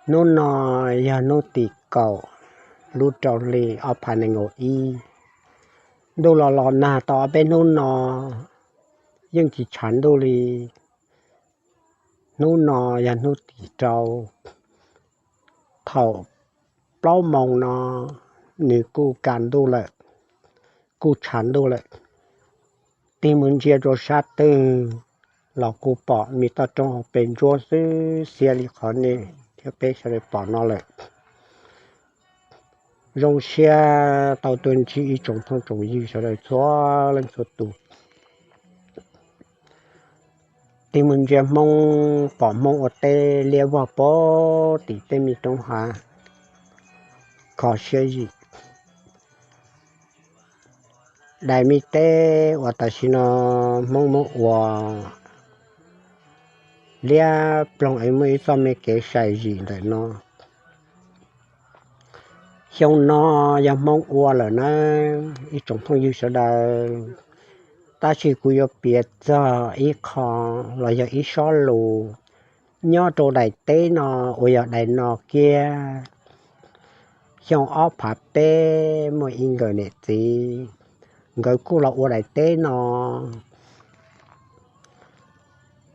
Hnub no yog hnub tim kaum lub rau hli ob phav nees nkaum ib. Ntuj los los nag tau ob peb hnub no yeej tsis tshav ntuj li. Hnub no yog hnub tim rau, thaum plaub moos no nws kuj ka ntuj lawm, kuj tshav ntuj lawm. Tig mus ntsia rau sab twg los kuj pom me toj roob pes ntsuab xwb, xiab li qhov nej thiab peb sawv daws pom no lawm. Zoo siab tau tuaj ntsib ib tsoom phooj tsoom ywg sawv daws txhua leej txhua tus. Tig mus ntsia Hmoob, pom Hmoob ua teb liab vog pem tim tej me roob hav, kho siab zim. Daim me teb uas tam sim no Hmoob muab ua liab ploog es muaj ib txoj me kev sai zim ntawm no. Xyoo no yog Hmoob ua lawm nawb ib tsoom phooj ywg sawv daws, tab sis kuv yuav piav txog ib qho los yog ib sob lus nyob rau daim teb no uas yog daim no kiag. Xyoo ob phav peb muaj ib nkawm niam txiv, nkawd kuj los ua daim teb no.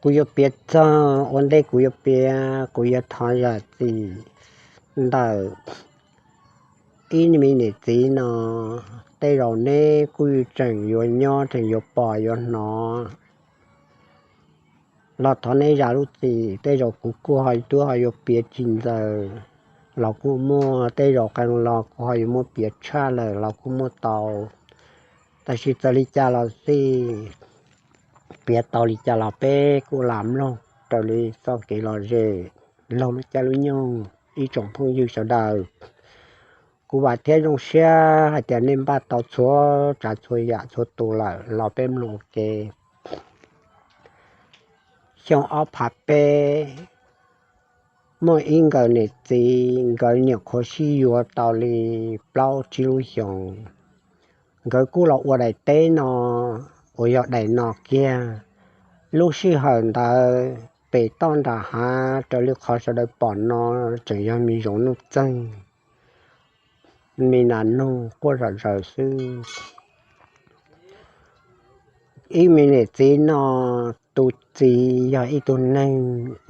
Kuv yuav piav txog, ua ntej kuv yuav piav, kuv yuav thov zam txim ntawm ib me niam txiv no. Tej zaum neb kuj tseem yuav nyob tseem yuav pom yuav hnov los thov neb zam lub txim. Tej zaum kuv kuj ho twb ho yuav piav tsis ntxaws los kuj muaj, tej zaum qee los kuv ho yuav muab piav tshaj lawm los kuj muaj tau. Tab sis txawm li cas los xij, piav tau li cas los peb kuj lam mloog raws li txoj kev lom zem, laug lub caij lub nyoog ib tsoom phooj ywg sawv daws. Kuv vam thiab zoo siab hais tias nej npaj tau txhua tsav txhua yam txhua tus lawm los peb mloog ua ke. Xyoo ob phav peb, muaj ib nkawm niam txiv, nkawd nyuam qhuav sib yuav tau li plaub tsib lub xyoos. Nkawd kuj los ua daim teb no uas yog daim no kiag. Lub sij hawm ntawd pem toj nram hav raws li qhov sawv daws pom no tseem yog me zoov nuj txeeg, me nas noog quaj zom zaws xwb. Ib me niam txiv no, tus txiv yog ib tug neeg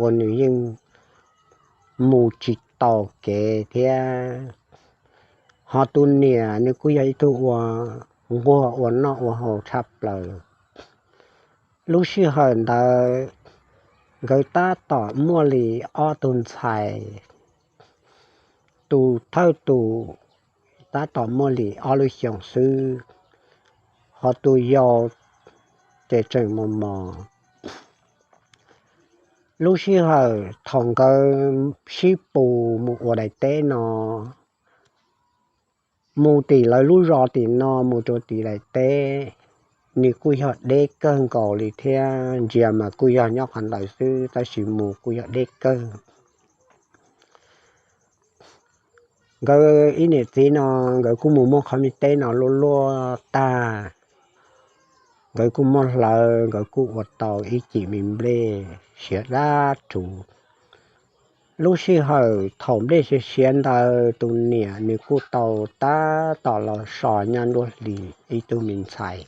uas nws yeej mus tsis taus kev thiab, ho tus niam nws kuj yog ib tug uas nquag ua noj ua haus tshaj plaws. Lub sij hawm ntawd nkawd tab tom muaj li ob tug ntxhais, tus thawj tus tab tom muaj li ob lub xyoos xwb, ho tus yau ces tseem mos mos. Lub sij hawm thaum nkawd sib pus mus ua daim teb no, mus tim lawv lub zos tim no mus rau tim daim teb, nws kuj yog deb kawg nkaus li thiab, ntsia mas kuj yog nyob qhov ntawd xwb tab sis mus kuj yog deb kawg. Nkawd ib niam txiv no, nkawd kuj mus muab qhov me teb no luaj luaj tag, nkawd kuj muab hlawv, nkawd kuj ua tau ib cim me nplej siav dab rhuv. Lub sij hawm thaum nplej siav siav ntawd tus niam nws kuj tau tab tom los so nyob nruab hlis ib tug me ntxhais.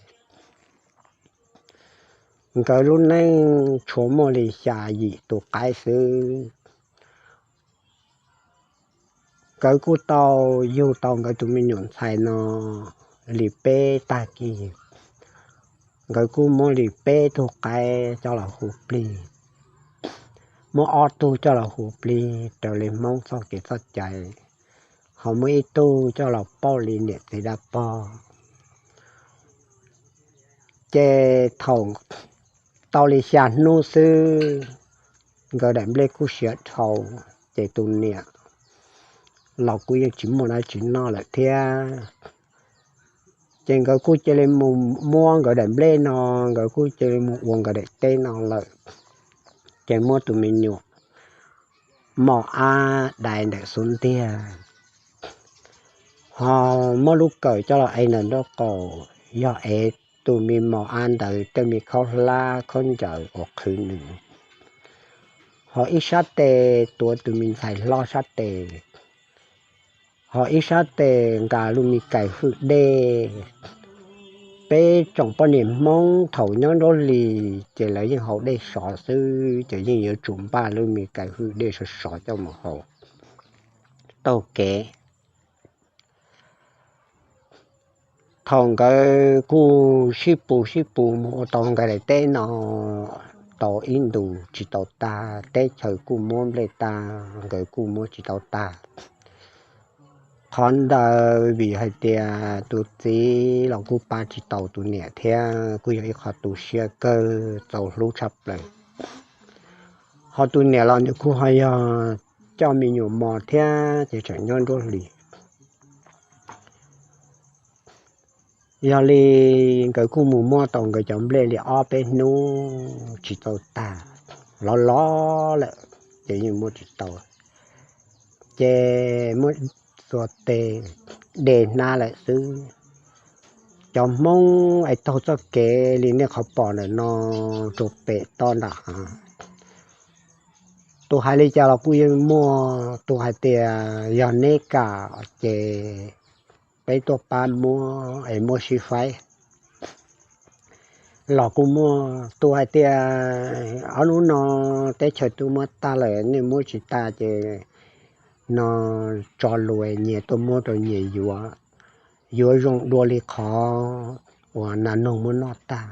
Nkawd lub neej tshuav muaj li xya yim tus qaib xwb. Nkawd kuj tau yug tau nkawd tus me nyuam ntxhais no li peb tag kis. Nkawd kuj muab li peb tug qaib coj los hu plig, muab ob tug coj los hu plig raws li Hmoob txoj kev txoj cai, ho muab ib tug coj los pauj li niam txiv dab pog. Ces thaum tau li xya hnub xwb, nkawd daim nplej kuj siav dhau, ces tus niam los kuj yeej tsis muaj dab tsi noj lawm thiab. Ces nkawd kuj cia li mus muab nkawd daim nplej no, nkawd kuj cia li mus ua nkawd daim teb no lawm. Ces muab tus me nyuam mos ab dai ntawm xub ntiag, ho muab lub kawm coj los ev ntawm nraub qaum, yog ev tus me mos ab ntawd tej me khaub hlab khaub ncaws uas qhwv nws. Ho ib sab tes tuav tus me ntxhais hlob sab tes, ho ib sab tes nqa lub me kaim hwj dej. Peb tsoom poj niam Hmoob thaum nyob nruab hlis ces lawv yeej haus dej sov xwb, ces yeej yuav tsum npaj lub me kaim hwj dej sov sov coj mus haus taug kev. Thaum nkawd kuj sib pus sib pus mus ua tau nkawd daim teb no tau ib ntus tsis tau tag, teb chaws kuj muab nplej tag, nkawd kuj muab tsis tau tag. Qhov ntawd vim hais tias tus txiv los kuj pab tsis tau tus niam thiab, kuj yog ib qho tu siab kawg, txaus hlub tshaj plaws. Ho tus niam los nws kuj ho yog coj me nyuam mos thiab ces tseem nyob nruab hlis. Yog li nkawd kuj mus muab tau nkawd cov nplej li ob peb hnub tsis tau tag, lov lov lawm ces yeej muab tsis tau, ces muab txuas tes de hnab lawm xwb. Cov Hmoob es taug txoj kev li nej qhov pom ntawm no rau pem toj nram hav. Tus hais li cas los kuj yeej muaj, tus hais tias yog neb kam ces peb tuaj pab muab es muab sib faib los kuj muaj. Tus hais tias ob hnub no teb chaws twb muab tag lawm, nej muab tsis tag ces no tso lus nyias tuaj muab rau nyias yuav, yuav zoo dua li qhov uas nas noog muab noj tag.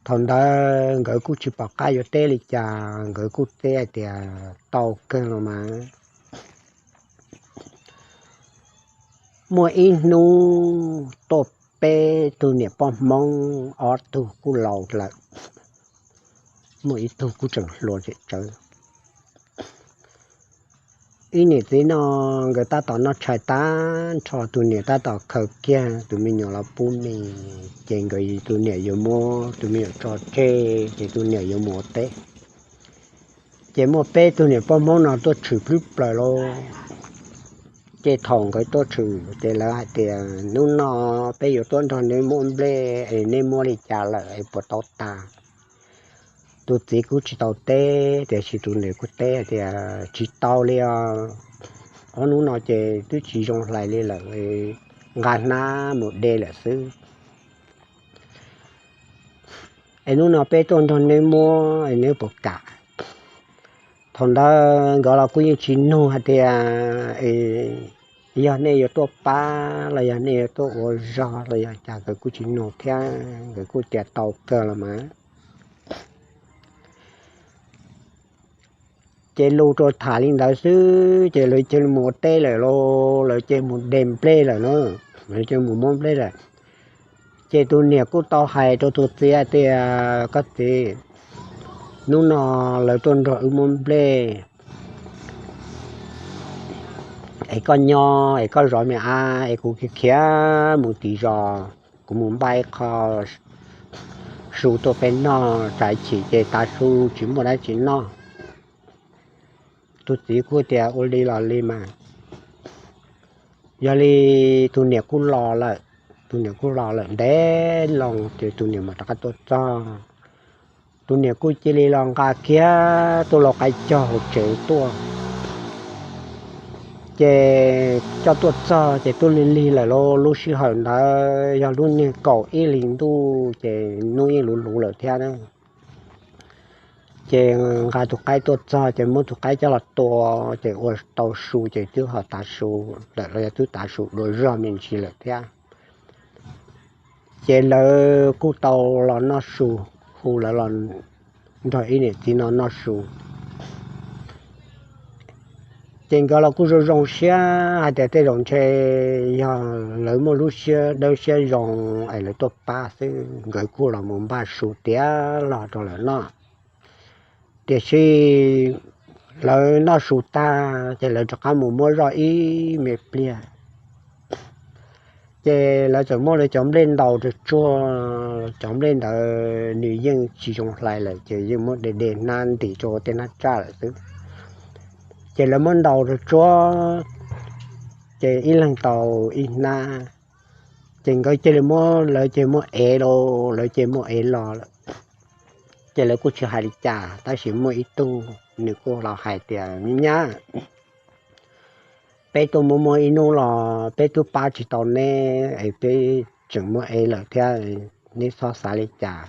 Thaum ntawd nkawd kuj tsis pom qab yuav teb li cas, nkawd kuj teb hais tias tau kawg los mas. Muaj ib hnub tuaj peb tug niam poj Hmoob, ob tug kuj laus lawm, muaj ib tug kuj tseem hluas tsawv. Ib niam txiv no nkawd tab tom noj tshais tag nrho, tus niam tab tom khaws kiag tus me nyuam los pub mis, ces nkawd tus niam yuav muab tus me nyuam tso tseg ces tus niam yuav mus ua teb. Ces muaj peb tug niam poj Hmoob no tuaj tshwm plwb plaws lauj. Ces thaum nkawd tuaj tshwm ces lawv hais tias hnub no peb yuav tuaj nrog neb muab nplej es neb muab li cas lawm es puas tau tag. Tus txiv kuj tsis tau teb, tiam sis tus niam kuj teb tias tsis tau li os, ob hnub no ces twb tsis zoo hlais li lawm, nqa hnab mus de lawm xwb. Es hnub no peb tuaj nrog neb muab es neb puas kam? Thaum ntawd nkawd los kuj yeej tsis nug hais tias yog nej yuav tuaj pab los yog nej yuav tuaj ua zog los yog cas, nkawd kuj tsis nug thiab, nkawd kuj tias tau kawg los mas. Ces lus rau tham li ntawd xwb ces lawv cia li mus ua teb lawm lauj, lawv cia li mus de nplej lawm na, lawv cia li mus muab nplej lawm. Ces tus niam kuj tau hais rau tus txiv hais tias koj txiv, hnub no lawv tuaj nrog wb muab nplej es koj nyob es koj zov me ab es kuv khiav khiav mus tim zos, kuv mus npaj ib qho su tuaj peb noj, tsam chim ces tav su tsis muaj dab tsi noj. Tus txiv kuj tias ua li los li mas. Yog li tus niam kuj los lawm, tus niam kuj los lawm ntev loo ces tus niam mam rov qab tuaj txog. Tus niam kuj cia li los nqa kiag tuaj lau qaib cog hauv tsev tuaj. Ces coj tuaj txog ces tuaj lig lig lawm lauj, lub sij hawm ntawd yog lub niag kaum ib hlis ntuj ces hnub yeej luv luv lawm thiab. Ces nqa tus qaib tuaj txog ces muab tus qaib coj los tua, ces ua tau su ces twb ho tav su lawm los yog twb tav su dua zog me ntsis lawm thiab. Ces lawv kuj tau los noj su, hu lawv los nrog ib niam txiv no noj su. Ces nkawd los kuj zoo zoo siab hais tias tej zaum ntshe yog lawv muaj lub siab dawb siab zoo es lawv tuaj pab xwb, nkawd kuj los mus npaj su tiav los rau lawv noj. Tiam sis lawv noj su tag ces lawv rov qab mus muab zoj ib me pliag. Ces lawv txawm muab lawv cov nplej ntaus rau tsuag, cov nplej ntawd nws yeej tsis zoo hlais lawm ces yeej muab de de hnab ntim rau tej hnab tsaj lawm xwb. Ces lawv muab ntaus rau tsuag, ces ib leeg tau ib hnab. Ces nkawd cia li muab, lawv cia li muab ev los, lawv cia li muab ev los lawm. Ces lawv kuj tsis hais li cas, tab sis muaj ib tug nws kuj los hais tias, Me nyab, peb tuaj muaj muaj ib hnub los peb twb pab tsis tau neb es peb tseem muaj ev lawm thiab, neb txhob xav li cas.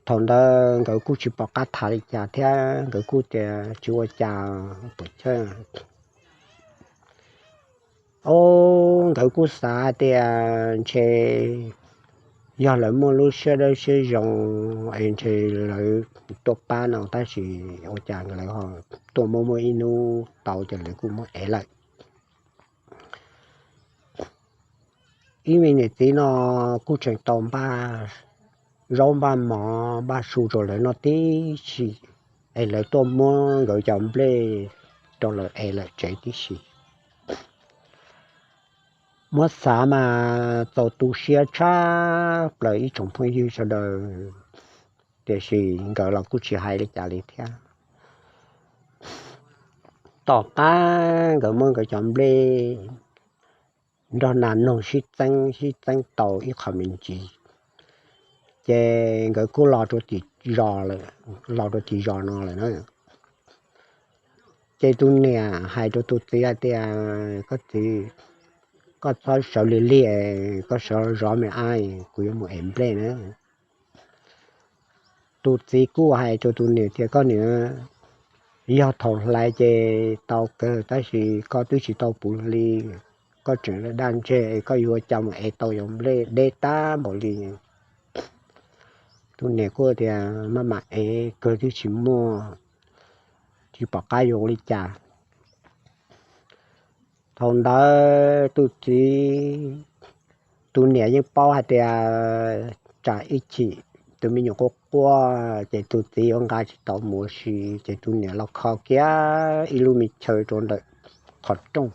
Thaum ntawd nkawd kuj tsis pom qab tham li cas thiab, nkawd kuj tias, Tsis ua cas, pam chawj. Ob, nkawd kuj xav tias ntshe yog lawv muaj lub siab dawb siab zoo es ntshe lawv tuaj pab no, tab sis ua cas lawv ho tuaj muaj muaj ib hnub tau ces lawv kuj muaj ev lawm. Ib me niam txiv no kuj tseem tau npaj zaub npaj mov npaj su rau lawv noj tib si, es lawv tuaj muab nkawd cov nplej rau lawv ev lawm tsev tib si. Muab xav mas txaus tu siab tshaj plaws ib tsoom phooj ywg sawv daws, tiam sis nkawd los kuj tsis hais li cas li thiab. Tom qab nkawd muab nkawd cov nplej nrog nas noog sib txeeb sib txeeb tau ib qho me ntsis, ces nkawd kuj los rau tim zos lawm, los rau tim zos no lawm na. Ces tus niam hais rau tus txiv hais tias, Koj txiv, koj txhob sawv li li, koj sawv zov me ab, kuv yuav mus ev nplej na. Tus txiv kuj hais rau tus niam tias, Koj niam, yog thaum hlais ces tau kawg, tab sis koj twb tsis tau puv hli, koj tseem daj ntseg, koj yuav cas mus ev tau cov nplej deb tag npaum li? Tus niam kuj tias, Maj mam ev, kawg twb tsis muaj, tsis pom qab yuav ua li cas. Thaum ntawd tus txiv, tus niam yeej paub hais tias tsam ib chim tus me nyuam quaj quaj ces tus txiv yuav nqa tsis tau mus ua si, ces tus niam los kho kiag ib lub me chaw rau ntawm qhov rooj,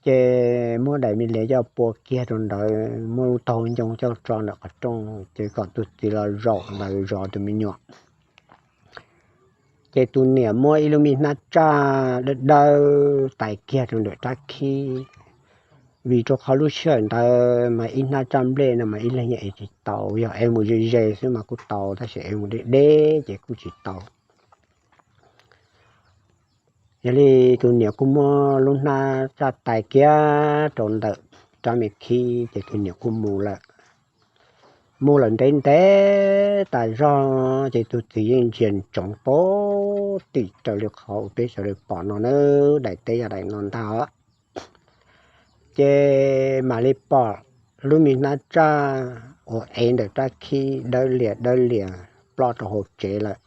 ces muab daim me lias coj pua kiag rau ntawd, muab lub taub hau ncoo coj tso ntawm qhov rooj, ces kom tus txiv los zaum ntawd zov tus me nyuam. Ces tus niam muab ib lub me hnab tsaj dawb dawb tais kiag rau ntawm rab khib, vim rau qhov lub sij hawm ntawd mas ib hnab tsaj nplej no mas ib leeg yeej ev tsis tau, yog ev mus ze ze xwb mas kuj tau, tab sis ev mus deb deb ces kuj tsis tau. Yog li tus niam kuj muab lub hnab tsaj tais kiag rau ntawm rab me khib, ces tus niam kuj mus lawm. Mus lawm ntev ntev tas zog ces tus txiv yeej ntsia ntsoov pem tim raws li qhov uas peb sawv daws pom no na, daim teb yog daim no ntag. Ces mam li pom lub me hnab tsaj uas ev ntawm rab khib dawb lias dawb lias ploj rau hauv tsev lawm.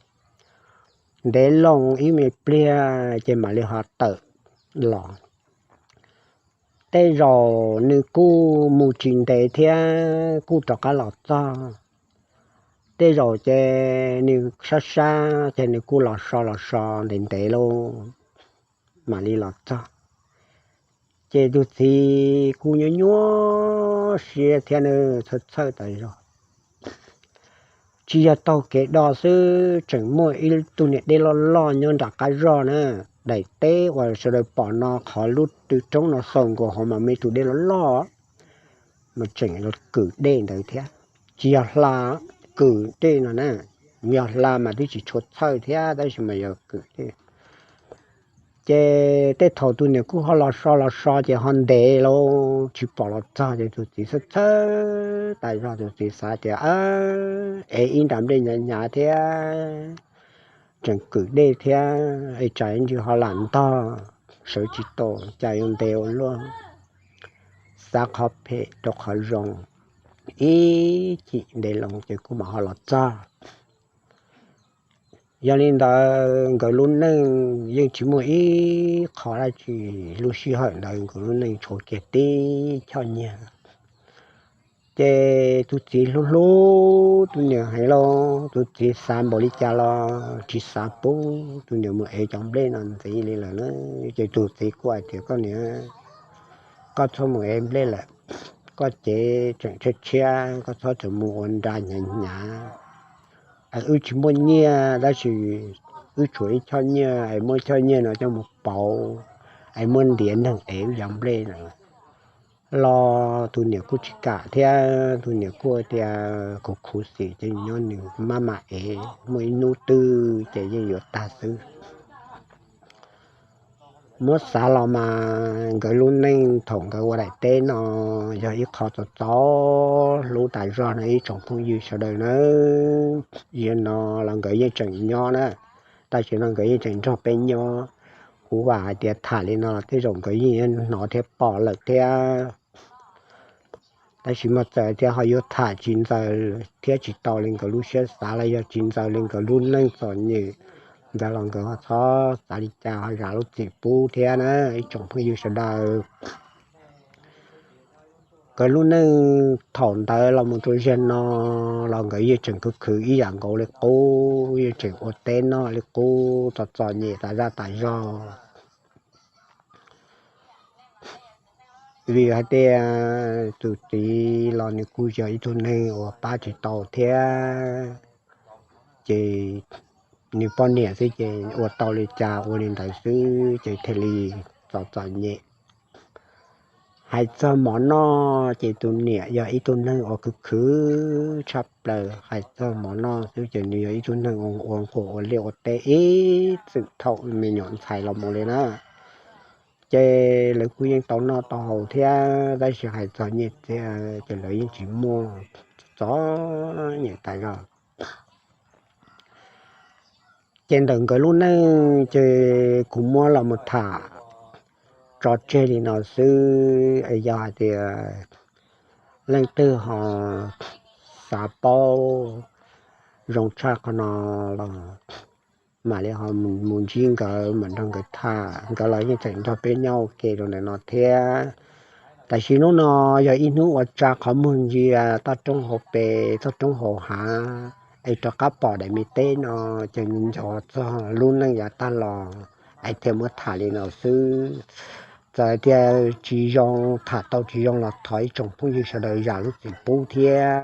Ntev loo ib me pliag ces mam li ho tawm los. Tej zaum nws kuj mus tsis ntev thiab kuj rov qab los txog. Tej zaum ces nws sab sab ces nws kuj los so los so ntev ntev lauj, mam li los txog. Ces tus txiv kuj nyuaj nyuaj siab thiab nws txhawj txhawj tas zog. Tsis yog taug kev do xwb, tseem muaj ib tug niam dej loj loj nyob nram qab zog na. Daim teb uas sawv daws pom no, qhov lub tw roob no xaus nkaus hauv mas muaj ib tug dej loj loj, mas tseem los kwm dej ntawd thiab. Tsis yog hla, kwm dej no na. Yog hla mas twb tsis tshua txhawj thiab, tab sis mas yog kwm dej. Ces tej thaum tus niam kuj ho los so los so ces ho ntev lauj tsis pom los txog, ces tus txiv txhawj txhawj tas zog, tus txiv xav tias, Ev ib nra nplej hnyav hnyav thiab, tseem kwm dej thiab, es tsam ntsis ho lam ntog, sawv tsis tau, cas yuav ntev ua luaj. Xav qhov phem rau qhov zoo, ib chim ntev loo ces kuj mam ho los txog. Yog li ntawd nkawd lub neej yeej tsis muaj ib qho dab tsi, lub sij hawm ntawd nkawd lub neej tshuav kiag tib choj nyiaj. Ces tus txiv hlub hlub tus niam heev lauj, tus txiv xav npaum li cas los tsis xav pub tus niam mus ev cov nplej no ntxiv li lawm na. Ces tus txiv kuj hais tias, Koj niam, koj txhob mus ev nplej lawm, koj cev tseem tshiab tshiab, koj txhob txawm mus ua nra hnyav hnyav. Wb tsis muaj nyiaj tab sis wb tshuav ib choj nyiaj es muab choj nyiaj no coj mus pauv es muab ntiav neeg ev wb cov nplej no. los tus niam kuj tsis kam thiab, tus niam kuj tias kuv khuv xim ces nyob nws maj mam es, muaj ib hnub twg ces yeej yuav tag xwb. Muab xav los mas nkawd lub neej thaum nkawd ua daim teb no yog ib qho txom txom hlub tas zog no ib tsoom phooj ywg sawv daws nawb. Ziag no los nkawd yeej tseem nyob na, tam sim no nkawd yeej tseem nrog peb nyob. Kuv vam hais tias tham li no los tej zaum nkawd yeej hnov thiab pom lawm thiab. Tab sis mas txawm tias ho yuav tham tsis ntxaws thiab tsis tau li nkawd lub siab xav los yog tsis ntxaws li nkawd lub neej txom nyem ntawd los nkawd ho txhob xav li cas ho zam lub txim pub thiab na ib tsoom phooj ywg sawv daws. Nkawd lub neej thaum ntawd los mus rau ziag no los nkawd yeej tseem khwv khwv ib yam nkaus li qub, yeej tseem ua teb noj li qub, txom txom nyem tas zaj tas zog. Vim hais tias tus txiv los nws kuj yog ib tug neeg uas pab tsis tau thiab, ces nws poj niam xwb ces ua tau li cas ua li ntawd xwb ces thiaj li txom txom nyem. Hais txog mov noj ces tus niam yog ib tug neeg uas khwv khwv tshaj plaws, hais txog mov noj xwb ces nws yog ib tug neeg ua nqua ua liaj ua teb ib txwm thaum me nyuam ntxhais los mus li na. Ces lawv kuj yeej tau noj tau haus thiab, tab sis hais txog nyiaj txiag ces lawv yeej tsis muaj, txom nyem tas zog. Ces ntawm nkawd lub neej ces kuv muab los mus tham tso tseg li no xwb. Yog hais tias leej twg ho xav paub zoo tshaj qhov no los mam li ho mus ntsib nkawd, mam nrog nkawd tham. Nkawd los yeej tseem nrog peb nyob ua ke rau ntawm no thiab. Tam sim hnub no yog ib hnub uas tsa qhov muag ntsia toj roob hauv pes, toj roob hauv hav, es rov qab pom daim me teb no, ces nco txog lub neej yav tag los es thiaj muab tham li no xwb. Txawm tias tsis zoo, tham tau tsis zoo los thov ib tsoom phooj ywg sawv daws zam lub txim pub thiab.